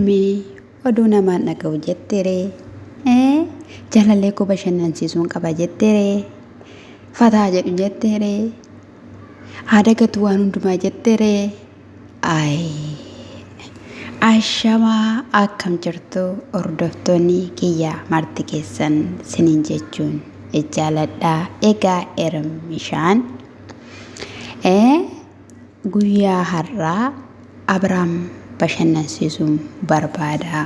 Ermii oduu namaan dhaga'u jetteree? Ee jaalallee koo bashannansiisuun qaba jetteree? Fataa jedhu jetteree? Haa dagatu waan hundumaa jetteree? Ayii Ashamaa akkam jirtu hordoftoonni kiyya marti keessan sinin jechuun jaaladha. Egaa Ermishaan ee Guyyaa har'aa Abraam bashannansiisuun barbaada.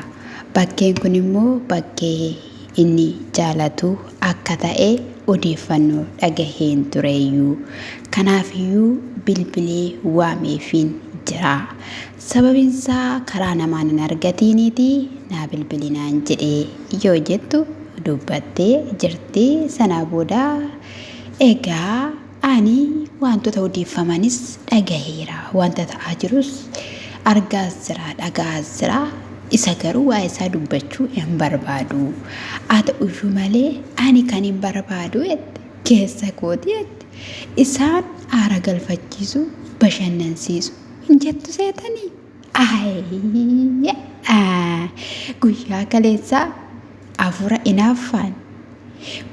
Bakkeen kun immoo bakkee inni jaalatu akka ta'e odeeffannoo dhagaheen tureyyuu. Kanaafiyyuu bilbilee waameefiin jira. Sababinsaa karaa namaan hin argatiiniiti naa bilbili naan jedhe yoo jettu dubbattee jirti. Sanaa booda egaa Ani waantota odeeffamanis dhagaheera, wanta ta'aa jirus argaas jira, dhaga'aas jira. Isa garuu waa'ee isaa dubbachuu hin barbaadu. Haa ta'uyyuu malee ani kan hin barbaadu jette keessa kooti jette. Isaan aara galfachiisu, bashannansiisu hin jettu seetanii? Ayii guyyaa kaleessaa hafuura inaaffaan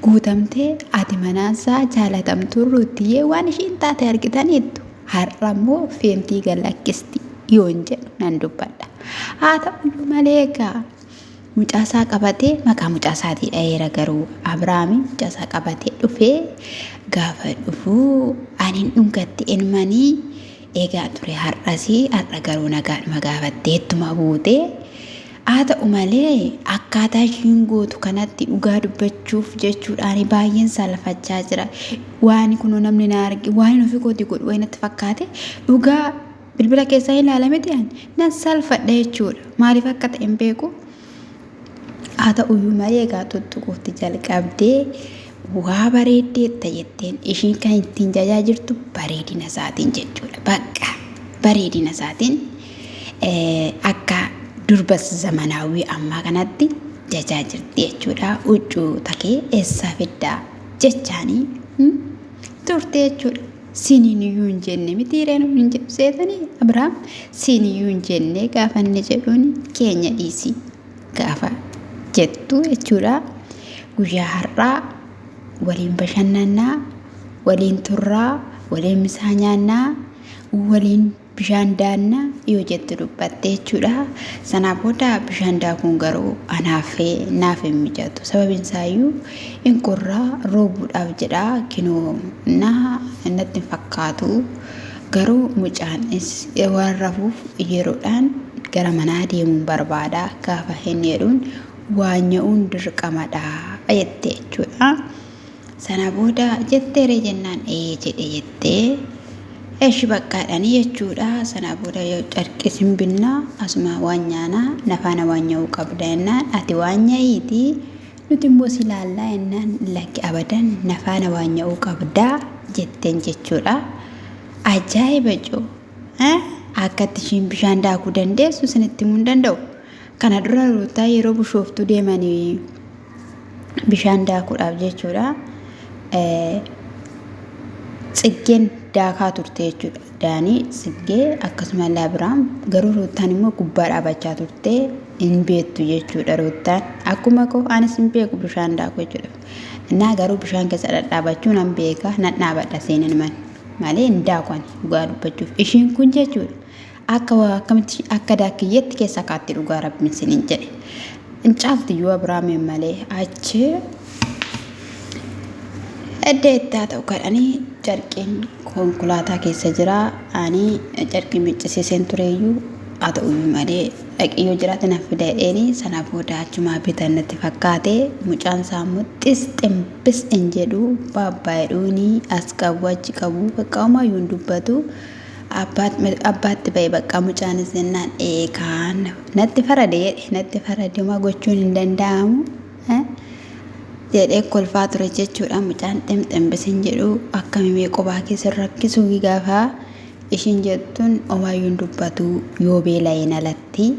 guutamtee ati manaansaa jaalatamtuun Ruuttiyyee waan ishiin taate argitaniittu. Har'a immoo feentii gallakkisti yoon jedhu nan dubbadha. Haa ta'uyyuu malee egaa mucaasaa qabatee maqaa mucaasaatii dhaheera garuu Abiraami mucaasaa qabatee dhufee gaafa dhufuu ani hin dhungatti ilmanii eegaa ture har'asii har'a garuu nagaadhuma gaafattee ittuma buutee Haa ta'u malee akkaataa ishiin gootu kanatti dhugaa dubbachuuf jechuudhaan baay'een saalfachaa jira. Waan kunoo namni na arge waan inni ofii kootii godhu wayii natti fakkaate dhugaa bilbila keessaa ilaala miti ani nan saalfadha jechuudha. Maaliif akka ta'e hin beeku. Haa ta'uyyuu malee egaa tuttuquutti jalqabdee waa bareeddeetta jetteen ishiin kan ittiin jajaa jirtu bareedina isaatiin jechuudha. Bakka bareedina isaatiin akka durba zamanaawwii ammaa kanatti jajaa jirti jechuudha. Huccuu takee eessaa fiddaa jechaanii turte jechuudha. Siniin iyyuu hin jenne miti reen hin jedhu seetanii Abiraam siin iyyuu hin jenne gaafa inni jedhuun keenya dhiisii gaafa jettu jechuudha. Guyyaa har'aa waliin bashannannaa, waliin turraa, waliin misaa nyaannaa, waliin bishaan daanna yoo jettu dubbatte jechuudha. Sanaa booda bishaan daakuun garuu anaaf naaf hin mijatu. Sababiin isaayyuu hin qorraa roobuudhaaf jedha kinoo na natti hin fakkaatu. Garuu mucaan waan rafuuf yeroodhaan gara manaa deemuun barbaada gaafa hin jedhuun waanya'uun dirqamadha jette jechuudha. Sana booda jetteere jennaan ee jedhe jettee eshi baqqaadhanii jechuudha. Sana booda yoo carqi sin binnaa asuma waan nyaanaa nafaana waan nya'uu qabda jennaan ati waan nya'iiti nuti immoo si laallaa jennaan lakki abadan nafaana waan nya'uu qabdaa jetteen jechuudha. Ajaa'iba coo! Akkatti ishiin bishaan daakuu dandeessu isinitti himuu hin danda'u. Kana dura Ruuttaa yeroo bushooftuu deemanii bishaan daakuudhaaf jechuudha. Tsiggeen daakaa turte jechuudha. Daanii Tsiggee akkasuma illee Abiraam garuu Ruuttaan immoo gubbaa dhaabachaa turte hin beektu jechuudha Ruuttaan. Akkuma koo anis hin beeku bishaan daakuu jechuudha. Innaa garuu bishaan keessa dhadhaabachuu nan beeka nan dhaabadha seenan malee hin daaku ani dhugaa dubbachuuf. Ishiin kun jechuudha. Akka waa akkamitti akka daakkiyyeetti keessa kaatti dhugaa rabbiin sinin jedhe. Hin caalti iyyuu Abiraamiin malee achi edda itti haa ta'u kadhanii carqiin konkolaataa keessa jira. Ani carqii miccisiiseen tureeyyuu haa ta'u iyyuu malee dhaqii yoo jiraate na fida jedheeni sana booda achumaa bitan natti fakkaate mucaan isaa immoo xis ximbis hin jedhu baabbaa jedhuuni as qabu achi qabu bakka homaayyuu hin dubbatu. Abbaatti ba'e bakka mucaanis jennaan ee kaan natti farade jedhe natti farade homaa gochuun hin danda'amu jedhee kolfaa ture jechuudha mucaan ximximbisin jedhu akkamimee qobaa keessa rakkisuu gaafa ishiin jettuun homaayyuu hin dubbatu yoo beela'een alatti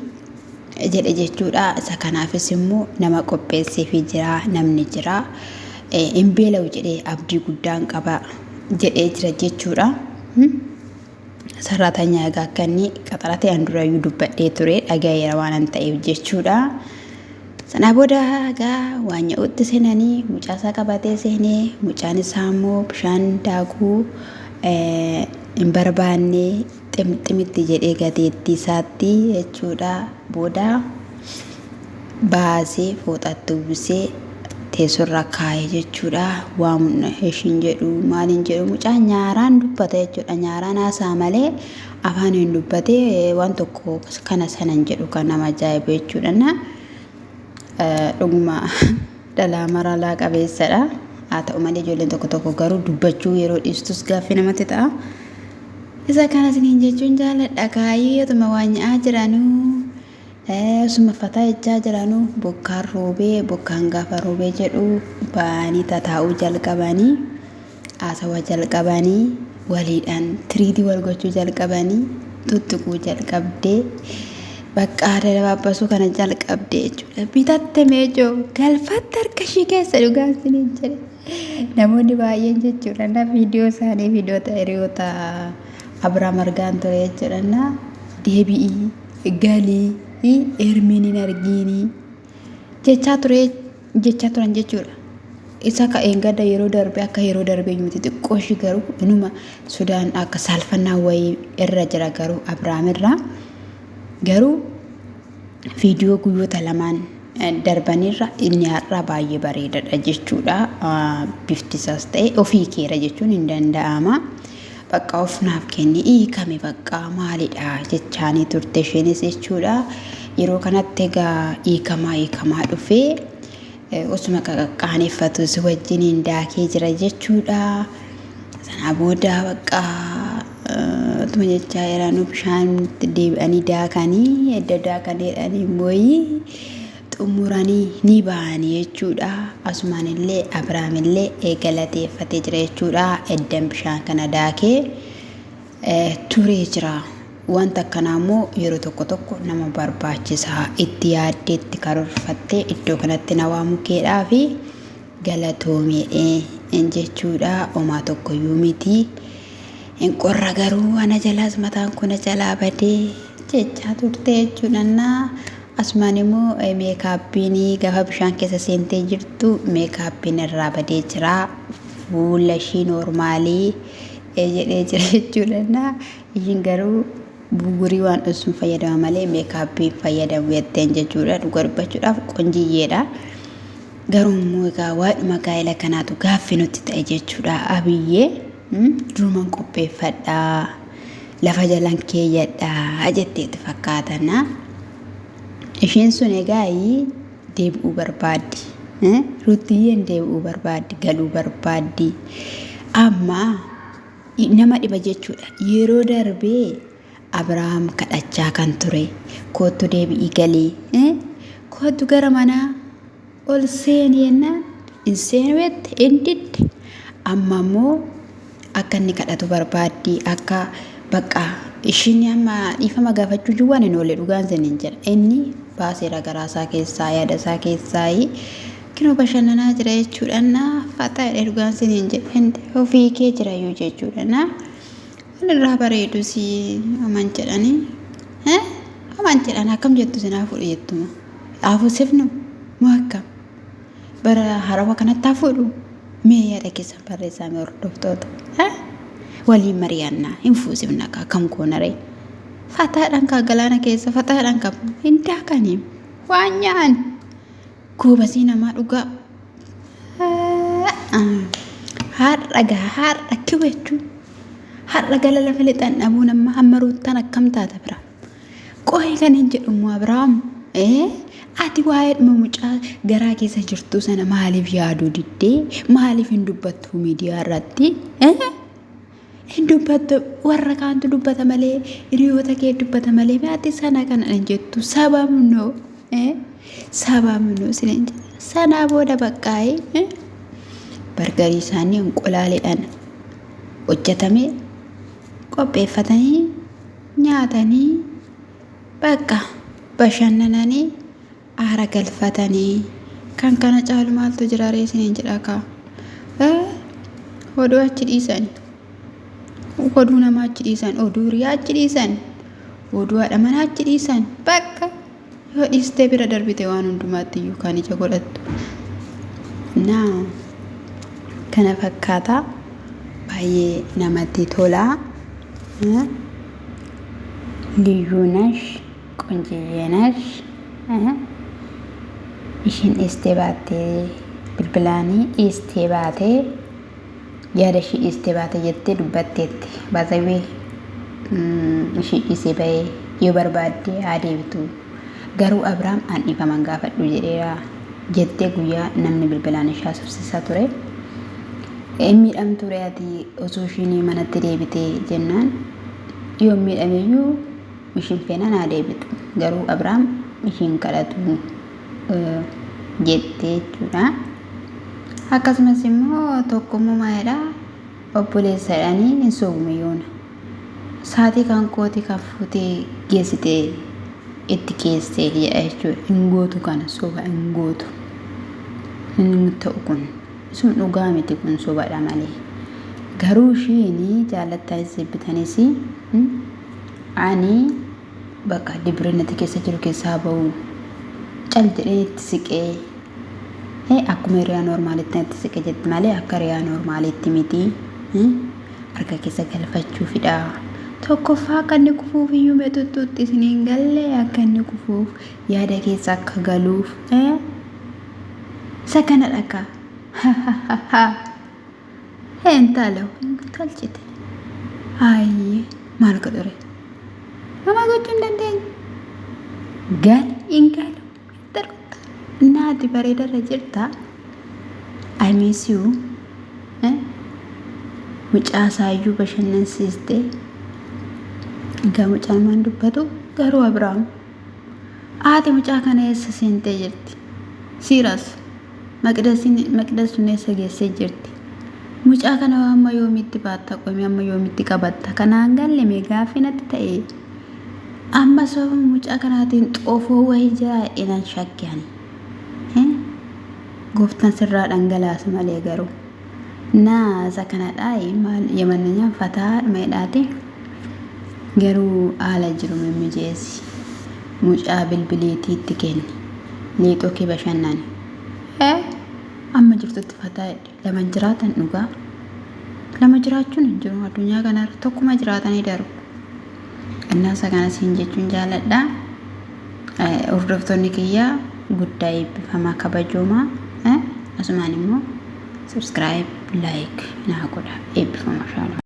jedhe jechuudha isa kanaafis immoo nama qopheesseefi jira namni jira hin beela'u jedhee abdii guddaan qaba jedhee jira jechuudha. Sarraatanyaa egaa akka inni qaxarate an durayyuu dubbadhee ture dhagayeera waan an ta'eef jechuudha. Sanaa booda egaa waan nyaa'utti seenanii mucaa isaa qabatee seenee mucaan isaa immoo bishaan daakuu hin barbaanne ximximitti jedhee gateettii isaatti jechuudha. Booda baasee fooxaatti uwwisee teessoorra kaa'e jechuudha. Waan ishiin jedhu maaliin jedhu mucaan nyaaraan dubbata jechuudha. Nyaaraan haasa'a malee afaan hin dubbatee waan tokko kana sana hin jedhu kan nama ajaa'ibu jechuudha. Na dhuguma dhalaa maralaa qabeessadha. Haa ta'u malee ijoolleen tokko tokko garuu dubbachuu yeroo dhiistus gaaffii namatti ta'a. Isa kana isiniin jechuun jaaladha. Kaayyoo otuma waan nyaa'aa jiranuu Osuma fataa jechaa jiranuu bokkaan roobee bokkaan gaafa roobee jedhu ba'anii tataa'uu jalqabanii haasawa jalqabanii waliidhaan tiriitii wal gochuu jalqabanii tuttuquu jalqabdee bakka aadaa dabaabbasuu kana jalqabde jechuudha. Bitatte meejoo galfatte harka ishii keessa dhugaan isiniin jedhe. Namoonni baay'een jechuudha na viidiyoo isaanii viidiyoota hiriyoota Abiraam argaan ture jechuudha na deebi'ii galii ermiin hin argiinii jechaa ture jechaa turan jechuudha. Isa ka eengada yeroo darbe akka yeroo darbee miti xiqqoo ishii garuu inuma sodaan akka saalfannaa wayii irra jira garuu Abiraam irraa garuu viidiyoo guyyoota lamaan darbanirra inni har'aa baay'ee bareedadha jechuudha. Bifti isaas ta'e ofii keera jechuun hin danda'ama. Bakka of naaf kenni hiikame bakka maalidha jechaanii turte isheenis jechuudha. Yeroo kanatti egaa hiikamaa hiikamaa dhufee osuma qaqaqqaaneffatus wajjiniin daakee jira jechuudha. Sanaa booda bakka otuma jechaa jiranuu bishaan deebi'anii daakanii edda daakanii jedhanii immoo xumuranii ni ba'anii jechuudha. Asumaan illee Abiraam illee galateeffatee jira jechuudha. Eddan bishaan kana daakee turee jira. Wanta akkanaa immoo yeroo tokko tokko nama barbaachisa. Itti yaaddee itti karoorfattee iddoo kanatti na waamuu keedhaa fi galatoomee jechuudha. Homaa tokkoyyuu miti. Hin qorra garuu ana jalaas mataan kun na jalaa badee jechaa turte jechuudha. Naa asumaan immoo meekaappiin gaafa bishaan keessa seentee jirtu meekaappiin irraa badee jira. Fuula ishii noormaalii jedhee jira jechuudha. Naa ishiin garuu bugurii waan dhossuun fayyadama malee meekaappii fayyadamu jetteen jechuudha. Dhuga dubbachuudhaaf qonjiyyeedha. Garuu immoo egaa waa'uma gaa'ela kanaatu gaaffii nutti ta'e jechuudha. Abiyyee duruman qopheeffadhaa lafa jalan keeyyadhaa jetteetti fakkaatana. Isheen sun egaa deebi'uu barbaaddi. Ruttiyyeen deebi'uu barbaaddi, galuu barbaaddi. Amma nama dhiba jechuudha. Yeroo darbee Abrahaam kadhachaa kan ture koottu deebi'ii galii koottu gara manaa ol seeni jennaan hin seenu jette hin didde. Amma immoo akka inni kadhatu barbaaddi akka bakka ishiin amma dhiifama gaafachuu iyyuu waan hin oolle dhugaan isiniin jedha. Inni baaseera garaa isaa keessaa yaada isaa keessaa kinoo bashannanaa jira jechuudha. Na fataa jedhee dhugaan isiniin jedha. Ofii kee jira iyyuu jechuudha. Na walirraa bareedus aman jedhanii aman jedhan akkam jettu isin haa fuudhu jettuma. Haa fuusifnu moo akkam? Bara haarawaa kanatti haa fuudhu? Mee yaada keessan barreessaa mee hordoftoota. Waliin mari'annaa hin fuusifna kaa kam goona ree? Fataadhaan kaa galaana keessa fataadhaan kam hin daakanii waan nyaa'an goobasii namaa dhugaa. Har'a gaa har'a kiw jechuun har'a gala lafa lixan dhabuun amma hamma ruuttaan akkam taata bira. Qoy kan hin jedhu immoo Abiraam ati waa'eedhuma mucaa garaa keessa jirtuu sana maaliif yaaduu diddee maaliif hin dubbattu miidiyaa irratti hin dubbattu warra kaantu dubbata malee hiriyoota kee dubbata malee ati sana kana hin jettu sababnoo sababnoo sin hin jedha sanaa booda baqqaa'ee bargarii isaanii inqulaaleedhaan hojjetamee qopheeffatanii nyaatanii bakka bashannananii aara galfatanii kan kana caalu maaltu jira ree isiniin jedha kaa. Oduu achi dhiisani. Oduu namaa achi dhiisan, oduu hiriyaa achi dhiisan, oduu haadha manaa achi dhiisan. Bakka yoo dhiistee bira darbite waan hundumaatti iyyuu kan ija godhattu. Naa kana fakkaata, baay'ee namatti tola. ልዩ ነሽ፣ ቆንጅዬ ነሽ። Ishiin dhiistee baattee bilbilaanii dhiistee baatee yaada ishii dhiistee baate jettee dubbatteetti. Baazawee ishii dhiisee bahee yoo barbaadde haa deebitu. Garuu Abiraam an dhiifaman gaafadhu jedheera jettee guyyaa namni bilbilaan ishee haasofsiisaa ture. Miidhamtu ture ati osoo ishiin manatti deebitee jennaan yoo miidhameyyuu ishiin feenaan haa deebitu. Garuu Abiraam ishiin kadhatu jettee jechuudha. Akkasumas immoo tokkummaa maalidha obboleessadhaanii hin sobume yoona. Saatii kan kooti kan fuutee geessitee itti keessee jedha jechuudha. Hin gootu kana soba hin gootu. Hin ta'u kun sun dhugaa miti, kun sobadha malee. Garuu ishiin jaallattanis jibbitanis ani bakka dibirinati keessa jiru keessaa bahu cal jedhee itti siqee akkuma hiriyaa normaalitti natti siqe jetti malee akka hiriyaa normaalitti miti. Harka keessa galfachuufidha. Tokkoffaa akka inni kufuuf iyyuu meexuxxuutti isiniin galle, akka inni kufuuf yaada keessa akka galuuf isa kana dhaka. Intala tolchite. Ayyee, maal godhure? Nama gochuu hin dandeenye. Gali hin galu. Naati bareedarra jirta. I miss you. Mucaa isaayyuu bashannansiiste. Egaa mucaan maan dubbatu garuu Abiraam. Haati mucaa kana eessa seentee jirti? Siiras Maqdasuun eessa geessee jirti? Mucaa kana amma yoomitti baatta qomi, amma yoomitti qabatta? Kanaan galle mee gaaffii natti ta'e. Amma sababa mucaa kanaatiin xoofoo wayii jira jedhan shakke ani. Gooftaan sirraa dhangalaasa malee garuu. Naa isa kanadha maal yamananyaan fataa dhuma. Garuu haala jiru mimmijeessi. Mucaa bilbiliitii itti kenni. Liixoo kee bashannani. Amma jirtutti fataa jedhe. Lama jiraatan dhugaa. Lama jiraachuun hin jiru addunyaa kanarra, tokkuma jiraatanii darbu. Innaa isa kana siin jechuun jaaladha. Hordoftoonni kiyyaa guddaa eebbifamaa kabajoomaa. Asumaan immoo subscribe, like naa godha, eebbifama shaala.